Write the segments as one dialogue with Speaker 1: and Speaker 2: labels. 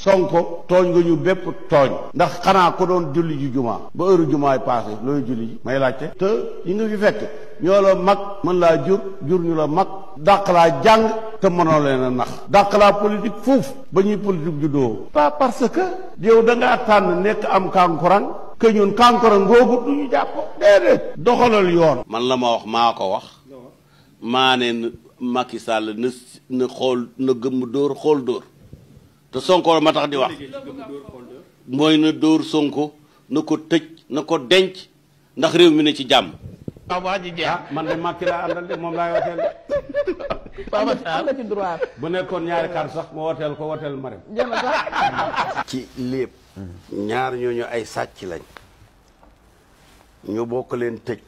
Speaker 1: Sonko tooñ nga ñu bépp tooñ ndax xanaa ko doon julli ji jumaa ba heure jumaay passé looy julli ji may laajte te yi nga fi fekk ñoo la mag mën laa jur ñu la mag dàq laa jàng te mënoo leen a nax dàq laa politique foofu ba ñuy politique juddoo pas parce que yow da ngaa tànn nekk am kankurang que ñun kankurang googu du ñu jàpp déedéet doxalal yoon man la ma wax maa ko wax maa ne Macky Sall na xool na gëmm dóor xool dóor te Sonko ma tax di wax mooy na dóor Sonko na ko tëj na ko denc ndax réew mi ne ci jàmm. waaw waa ji jeex man de Macky laa àndal de moom laay wooteel de.
Speaker 2: am nga ci droit.
Speaker 1: bu nekkoon ñaari kàr sax ma wooteel ko wooteel Marème. ci lépp. ñaar ñooñu ay sàcc lañ. ñu bokk leen tëj.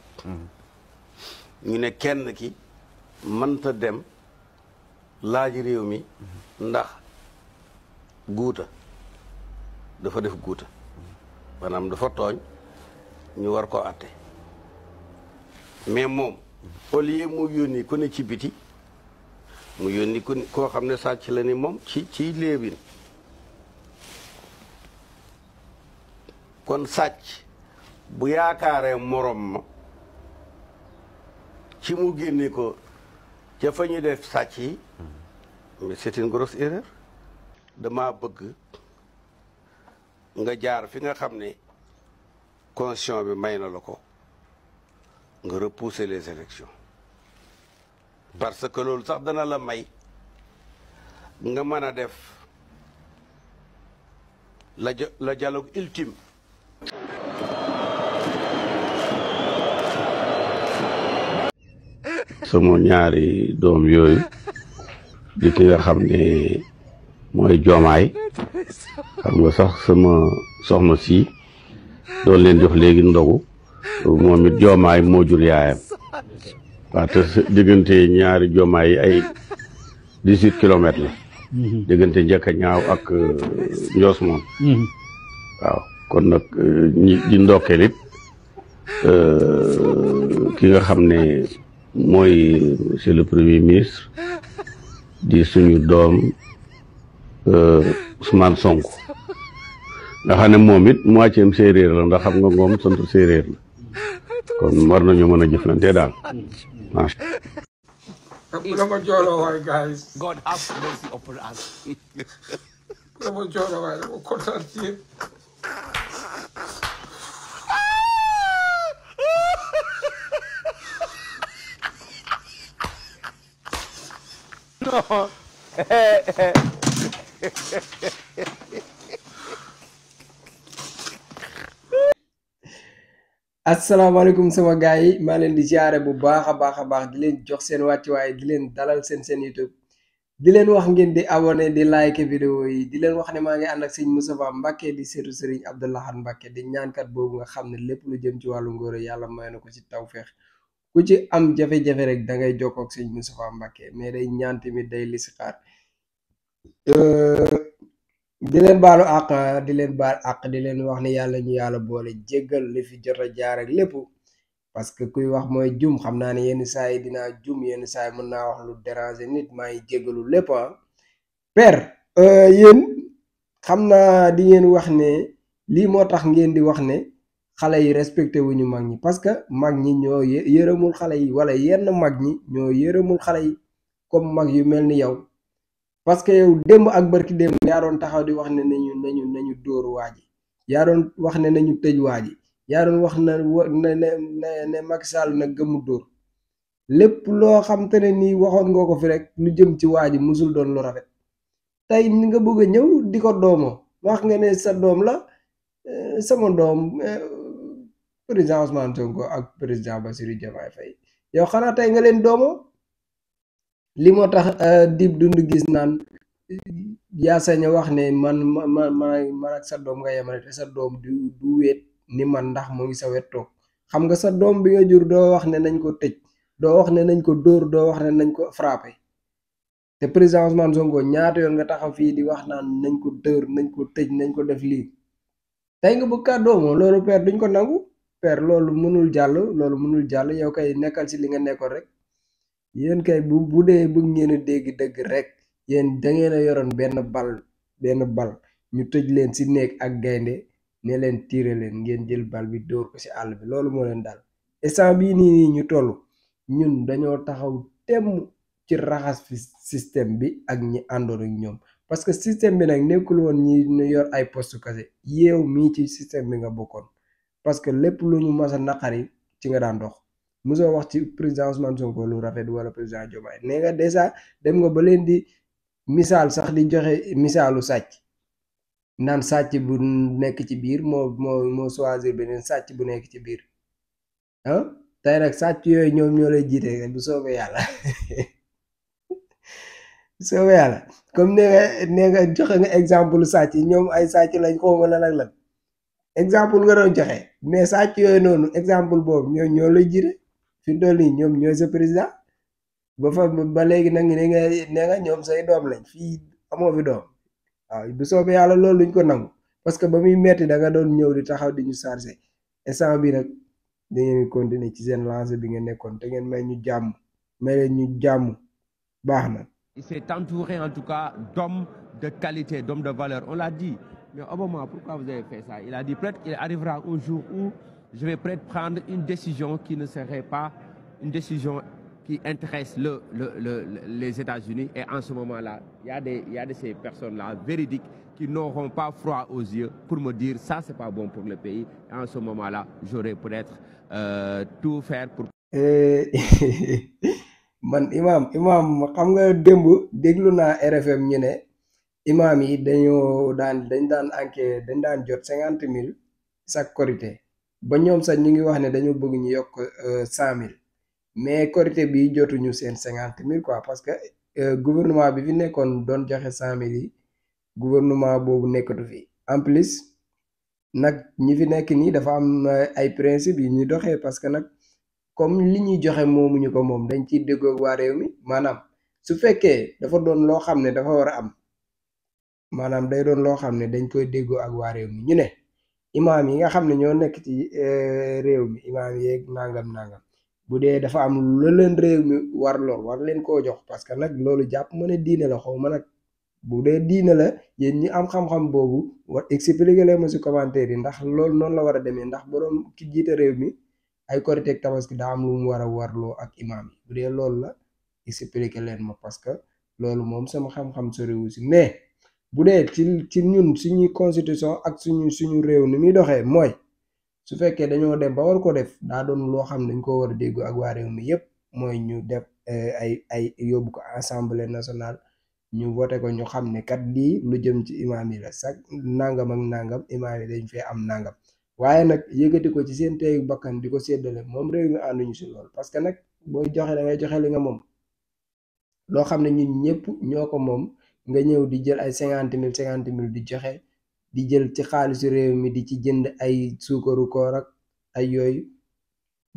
Speaker 1: ñu ne kenn ki mënta dem laaj réew mi ndax. guuta dafa def guuta maanaam dafa tooñ ñu war ko àtte mais moom au lieu mu yónni ku ne ci biti mu yónni ku koo xam ne sàcc la ni moom ci léebin kon sàcc bu yaakaaree morom ma ci mu génne ko ca fa ñu def sàcc yi mais c'est une grosse erreur dama bëgg nga jaar fi nga xam ne constitution bi may na la ko nga repousser les élections parce que loolu sax dana la may nga mën a def la dialogue ultime. sama ñaari doom yooyu di ki nga xam ne mooy joomaay xam nga sax sama soxna si doon leen jox léegi ndogu moom it joomaay moo jur yaayam waaw te diggante ñaari joomaay yi ay 18 kilomètres la diggante njëkk a ñaaw ak njoos moom waaw kon nag ñi di ndokkeel it ki nga xam ne mooy monsieur le premier ministre di suñu doom Ousmane Sonko nga xam ne moom it moitié séeréer la ndax xam nga moom sant séeréer la kon war nañu mën a jëflante daal.
Speaker 3: God have mercy upon us. No.
Speaker 2: asalaamaaleykum sama gars yi maa leen di ziare bu baax a baax di leen jox seen wàccuwaay di leen dalal seen YouTube di leen wax ngeen di abonné di like vidéo yi di leen wax ne maa ngi ànd ak sëñ Moustapha Mbacke di seetu Serigne Abdou Lahad Mbacke di ñaankat boobu nga xam ne lépp lu jëm ci wàllu ngóor yàlla may na ko ci tawféex ku ci am jafe-jafe rek da ngay jokkoo ak sëñ Moustapha Mbacke mais day ñaan tamit day listixaar di leen baalu àq di leen baal àq di leen wax ne yàlla ñu yàlla boole jéggal li fi jot a jaar ak lépp parce que kuy wax mooy jum xam naa ne yenn saa yi dinaa jum yenn saa yi mën naa wax lu déranger nit maa ngi jéggalu lépp père yéen xam naa di ngeen wax ne lii moo tax ngeen di wax ne xale yi respecté wuñu mag ñi parce que mag ñi ñoo yërëmul xale yi wala yenn mag ñi ñoo yërëmul xale yi comme mag yu mel ni yow parce que yow démb ak barki démb yaa doon taxaw di wax ne nañu dóor waa ji yaa doon wax ne nañu tëj waa ji yaa doon wax ne Macky Sall na gëmu dóor lépp loo xam te ne nii waxoon nga ko fi rek lu jëm ci waa ji musul doon lu rafet tey ni nga bëgg a ñëw di ko doomoo wax nga ne sa doom la sama doom président Ousmane Sonko ak président Bassirou Diomaye Faye yow xanaa tey nga leen doomoo li moo tax Dip Doundou Guiss naan yaa sañ a wax ne man ak sa doom nga yemale te sa doom du wéet ni man ndax mu ngi sa wet toog xam nga sa doom bi nga jur doo wax ne nañ ko tëj doo wax ne nañ ko dóor doo wax ne nañ ko frappé te président Ousmane Sonko ñaata yoon nga taxaw fii di wax naan nañ ko dóor nañ ko tëj nañ ko def lii tey nga bëgg kaa doomoo loolu père duñ ko nangu père loolu mënul jàll yow kay nekkal si li nga nekkoon rek yéen kay bu dee bëgg ngeen a dégg dëgg rek yéen da ngeen a yoroon benn bal ñu tëj leen si néeg ak gaynde ne leen tiire leen ngeen jël bal bi dóor ko si àll bi loolu moo leen daal instant bii nii ñu toll ñun dañoo taxaw temm ci raxas fi système bi ak ñi àndoon ak ñoom parce que système bi nag nekkul woon ñi ñu yor ay poste kase yeew mii ci système bi nga bokkoon parce que lépp lu ñu mas a naqari ci nga daan dox mosoo wax ci président Ousmane Sonko lu rafet wala président Diomaye nee nga dèjà dem nga ba leen di misaal sax di joxe misaalu sàcc naan sàcc bu nekk ci biir moo choisir beneen sàcc bu nekk ci biir ah tey nag sàcc yooyu ñoom ñoo lay jiite bu soobee yàlla soobee yàlla comme nee nga joxe nga exemple sàcc ñoom ay sàcc lañ xawma lan ak lan exemple nga doon joxe mais sàcc yooyu noonu exemple boobu ñoo lay jiite fi mu toll nii ñoom ñooy sa président ba léegi nag ne nga ñoom say doom lañ fii amoo fi doom waaw bu soobee yàlla loolu luñ ko nangu parce que ba muy metti da nga doon ñëw di taxaw di ñu chargé instant bi nag da ngeen continuer ci seen lancé bi ngeen nekkoon te ngeen may leen ñu jàmm baax na.
Speaker 3: Il s'est entouré en tout cas d'hommes de qualité, d'hommes de valeur. On l'a dit. Mais Obama, pourquoi vous avez fait ça? Il a dit peut-être qu'il arrivera un jour où je vais peut-être prendre une décision qui ne serait pas une décision qui intéresse les États-Unis. Et en ce moment-là, il y a de ces personnes-là véridiques qui n'auront pas froid aux yeux pour me dire ça, c'est pas bon pour le pays. Et en ce moment-là, j'aurais peut-être tout faire pour...
Speaker 2: man imam xam nga démb déglu naa RFM ñu ne imam yi dañ daan jot 50,000 chaque korité ba ñoom sax ñu ngi wax ne dañoo bëgg ñu yokk 100,000 mais korité bi jotuñu seen 50,000 quoi parce que gouvernement bi fi nekkoon doon joxe 100,000 yi gouvernement boobu nekkatu fi en plus nag ñi fi nekk nii dafa am ay principe yi ñuy doxee parce que nag comme li ñuy joxe moomuñu ko moom dañ ciy déggoo waa réew mi maanaam su fekkee dafa doon loo xam ne dafa war a am maanaam day doon loo xam ne dañ koy déggoo ak waa réew mi ñu ne imaam yi nga xam ne ñoo nekk ci réew mi imaam yeeg nangam bu dee dafa am lu leen réew mi war leen koo jox parce que nag loolu jàpp ma ne diine la xaw ma nag bu dee diine la yéen ñi am xam-xam boobu war expliquer leen ma si commentaire yi ndax loolu noonu la war a demee ndax borom ki jiite réew mi ay korite ak tabaski daa am lu mu war a warloo ak imaam yi bu dee loolu la expliquer leen ma parce que loolu moom sama xam-xam soriwu si mais bu dee ci ñun suñuy constitution ak suñu réew ni muy doxee mooy su fekkee dañoo dem ba war ko def daa doon loo xam ne dañ ko war a dégg ak waa réew mi yépp mooy ñu def ay yóbbu ko assemblée nationale ñu voté ko ñu xam ne kat lii lu jëm ci imaam yi la sax nangam ak nangam imaam yi dañ fee am nangam waaye nag yëkkati ko ci seen teyu bakkan di ko séddale moom réew mi ànduñu si lool parce que nag booy joxe da ngay joxe li nga moom loo xam ne ñun ñëpp ñoo ko moom nga ñëw di jël ay 50,000 di joxe di jël ci xaalisu réew mi di ci jënd ay suukaru koor ak ay yooyu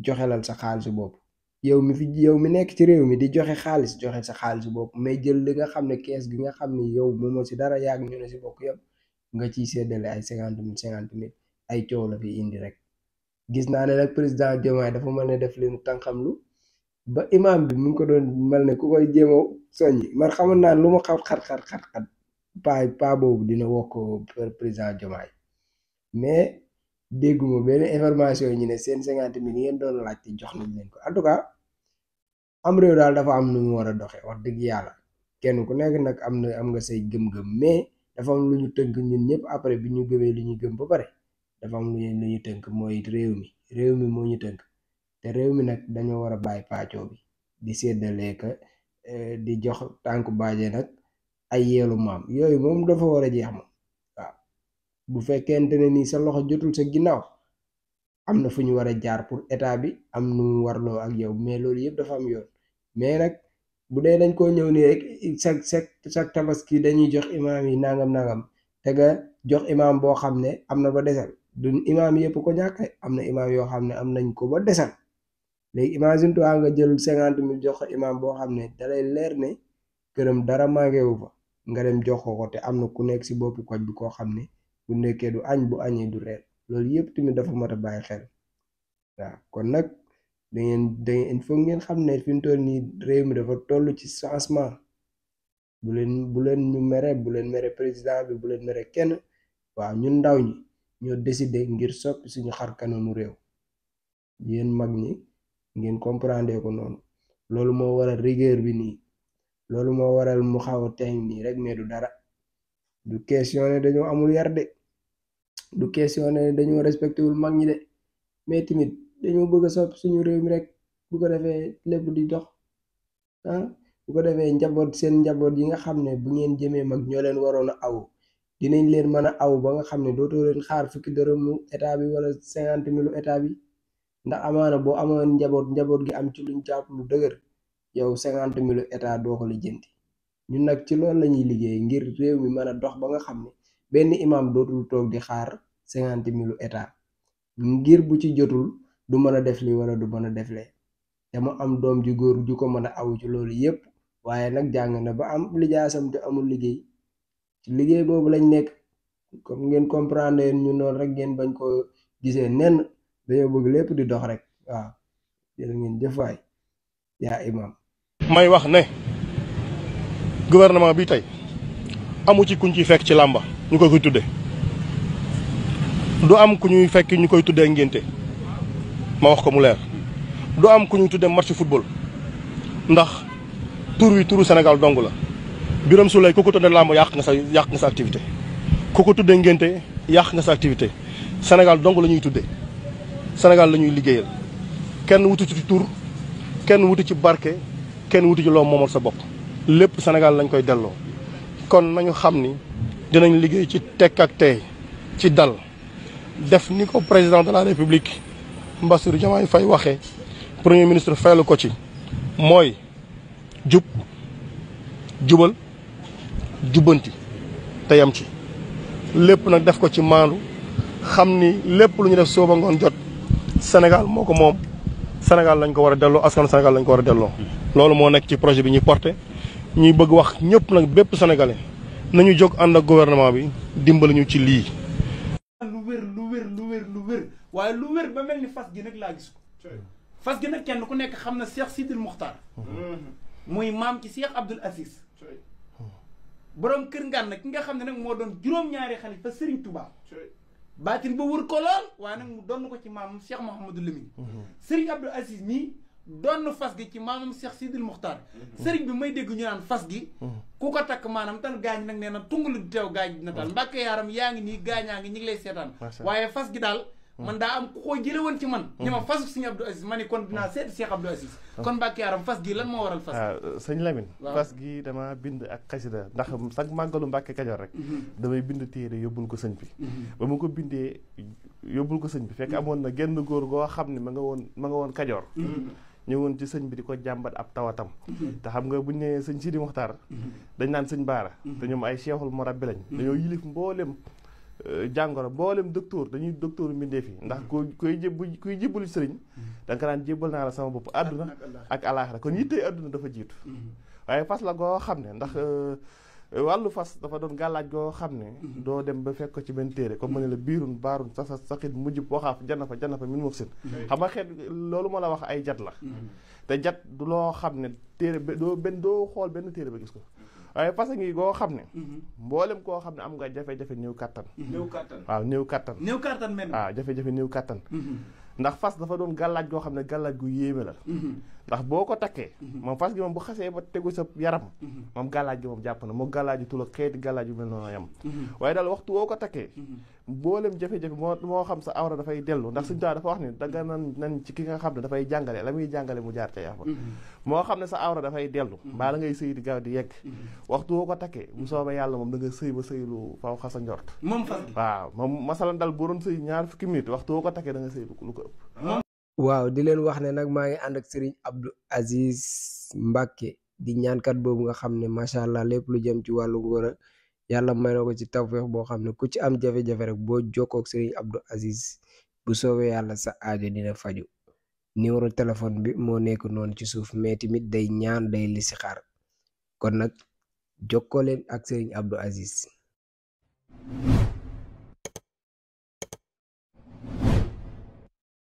Speaker 2: joxelal sa xaalisu bopp yow mi nekk ci réew mi di joxe joxe sa xaalisu bopp mais jël li nga xam ne kees gi nga xam ne yow moomoo si dara yàgg ñu ne si bokk yëpp nga ciy séddale ay 50,000 ay coow la fi indi rek gis naa ne nag président Diomaye dafa mel ne def leen tànqamlu ba imam bi mu ngi ko doon mel ne ku koy jéem a soññi man xamoon naa lu ma xat pa boobu dina wokk président Diomaye mais dégguma benn information ñu ne seen 50,000 ngeen doon laajte jox nañ leen ko en tout cas am réew daal dafa am nu mu war a doxee wax dëgg yàlla kenn ku nekk nag am nga say gëm-gëm mais dafa am lu ñu tënk ñun ñëpp après bi ñu gëmee li ñu gëm ba pare dafa am lu ñu tënk mooy réew mi moo ñu tënk te réew mi nag dañoo war a bàyyi pàccoo bi di séddalee ka di jox tànku baaje nag ay yeelu maam yooyu moom dafa war a jeex moom waaw bu fekkente ne nii sa loxo jotul sa ginnaaw am na fu ñu war a jaar pour état bi am nu mu warloo ak yow mais loolu yëpp dafa am yoon mais nag bu dee dañ koo ñëw nii rek chaque tabaski dañuy jox imaam yi nangam te nga jox imaam boo xam ne am na ba desal du imaam yëpp ko ñàkk am na imaam yoo xam ne am nañ ko ba desal léegi imagine toi nga jël 50,000 jox ko imaam boo xam ne dalay leer ne këram dara màggewu fa nga dem jox ko te am na ku nekk si boppu koñ bi koo xam ne bu nekkee du añ bu añee du reer loolu yëpp tamit dafa mat a bàyyi xel waaw kon nag il faut ngeen xam ne fi mu toll nii réew mi dafa toll ci changement bu leen ñu mere bu leen mere président bi bu leen mere kenn waaw ñun ndaw ñi ñoo décider ngir soppi suñu xar kanamu réew yéen mag ñi ngeen comprendre ko noonu loolu moo waral rigueur bi nii loolu moo waral mu xaw a teeng nii rek mais du dara du question ne dañoo amul yar de du question ne dañoo respecté wul mag ñi de mais tamit dañoo bëgg a soppi suñu réew mi rek bu ko defee lépp di dox ah bu ko defee njaboot seen njaboot yi nga xam ne bu ngeen jëmee mag ñoo leen waroon a aw dinañ leen mën a aw ba nga xam ne dootoo leen xaar fukki dërëmu état bi wala 50 000 état bi ndax amaana boo amoon njaboot gi am ci luñ jàpp lu dëgër yow 50 000 état doo ko lijjanti ñun nag ci loolu la ñuy liggéey ngir réew mi mën a dox ba nga xam ne benn imam dootul toog di xaar 50 000 état ngir bu ci jotul du mën a def li wala du mën a def lee te mu am doom ju góor ju ko mën a aw ci loolu yépp waaye nag jàng na ba am lijaasam te amul liggéey ci liggéey boobu lañ nekk comme ngeen comprendre ñu noonu rek ngeen bañ ko gisee nenn dañoo bëgg lépp di dox rek waaw jërë ngeen jëf waay yaa imam
Speaker 4: may wax ne gouvernement bi tey amu ci kuñ ciy fekk ci làmba ñu koy tudde du am ku ñuy fekk ñu koy tuddee ngénte ma wax ko mu leer du am ku ñuy tuddee match football ndax tur wi turu Sénégal dong la Birame Souleye ku ko tuddee làmb yàq nga sa activité ku ko tuddee ngénte yàq nga sa activité Sénégal dong la ñuy tuddee Sénégal la ñuy liggéeyal kenn wutu ci tur kenn wutu ci barke kenn wutu ci loo moomal sa bopp lépp Sénégal lañ koy delloo kon nañu xam ni dinañ liggéey ci tekk ak tey ci dal def ni ko président de la république Bassirou Diomaye Faye waxee premier ministre faylu ko ci mooy jubal jubbanti te yam ci lépp nag def ko ci maandu xam ni lépp lu ñu def sooba ngoon jot Sénégal moo ko moom Sénégal lañ ko war a delloo askan Sénégal lañ ko war a delloo loolu moo nekk ci projet bi ñuy porté ñuy bëgg wax ñëpp nag bépp sénégalais nañu jóg ànd ak gouvernement bi dimbali ñu ci lii.
Speaker 5: lu wér waaye lu wér ba mel ni fas gi nag laa gis ko fas gi nag kenn ku nekk xam na Cheikh Sidil Muxtaar muy maam ci Cheikh Abdoul Aziz borom kër ngan nag ki nga xam ne nag moo doon juróom-ñaari xalifa Serigne Touba baatin ba wër ko lool waaye nag mu donn ko ci maamam Cheikh Mouhamadou Lamine Serigne Abdoul Aziz mii donn fas gi ci maamam Cheikh Sidil Muxtaar Serigne bi may dégg ñu naan fas gi ku ko takk maanaam tan gaañ nag nee na tungulu di teew gaañ dina tal mbàkke yaaram yaa ngi nii gaañaa ngi ñi ngi lay seetaan waaye fas gi daal man daa am ku ko jële woon ci man ni ma fasu Serigne Abdoul Aziz ma ni kon dinaa seet Cheikh Abdoul Aziz kon mbàkke yaaram fas gi lan moo waral fas gi
Speaker 6: sëñ Lamine fas gi dama bind ak xasida ndax sax màggalu Mbàkke Kajoor rek damay bind téere yóbbul ko sëñ bi ba mu ko bindee yóbbul ko sëñ bi fekk amoon na genn góor goo xam ne ma nga woon Kajoor ñëwoon ci sëñ bi di ko jàmbat ab tawatam te xam nga buñ ne sëñ Sidi Muxtaar dañ naan sëñ Baara te ñoom ay cheikhul murabbi lañ dañoo yilif mboolem jàngoro mboolem docteur dañuy docteur mbindee fi ndax kuy jébbalu sëriñ da nga ko naan jébbal naa la sama bopp àdduna ak alaaxira kon yittee àdduna dafa jiitu waaye fas la goo xam ne ndax wàllu fas dafa doon gàllaaj goo xam ne doo dem ba fekk ko ci benn téere comme ma ne la biirun baarun saxit mujjub waxaaf janna fa min muf sin xam nga xeet loolu ma la wax ay jat la te jat du loo xam ne téere doo xool benn téere ba gis ko waaye fas ngi goo xam ne mboolem koo xam ne am nga jafe-jafe néew kattan waaw néew kattan men waaw jafe-jafe néew kattan ndax fas dafa doon gàllaaj goo xam ne gàllaaj gu yéeme la ndax boo ko takkee moom fas gi moom bu xasee ba tegu sa yaram moom gàllaaj gi moom jàpp na moo gàllaaj tul ak xeeti gàllaaj yu mel noonu yam waaye daal waxtu woo ko takkee mboolem jafe-jafe moo xam sa awra dafay dellu ndax suñu dafa wax ni danga nan ci ki nga xam ne dafay jàngale la muy jàngale mu jaar ca yafa moo xam ne sa awra dafay dellu mbaa la ngay sëy di gaaw di yegg waxtu woo ko takkee bu soobee yàlla moom da nga sëy ba sëy lu faw xasa njort waaw moom masalan dal boo doon sëy 2 fukki minutes waxtu woo ko takkee da nga sëy lu ko ëpp
Speaker 2: waaw di leen wax ne nag maa ngi ànd ak Serigne Abdoul Aziz Mbacke di ñaankat boobu nga xam ne macha allah lépp lu jëm ci wàllu ngóor yàlla may na ko ci tawfeex boo xam ne ku ci am jafe-jafe rek boo jokkoo ak Serigne Abdoul Aziz bu soobee yàlla sa aajo dina faju numéro téléphone bi moo nekk noonu ci suuf mais tamit day ñaan day listixaar kon nag jokkoo leen ak Serigne Abdoul Aziz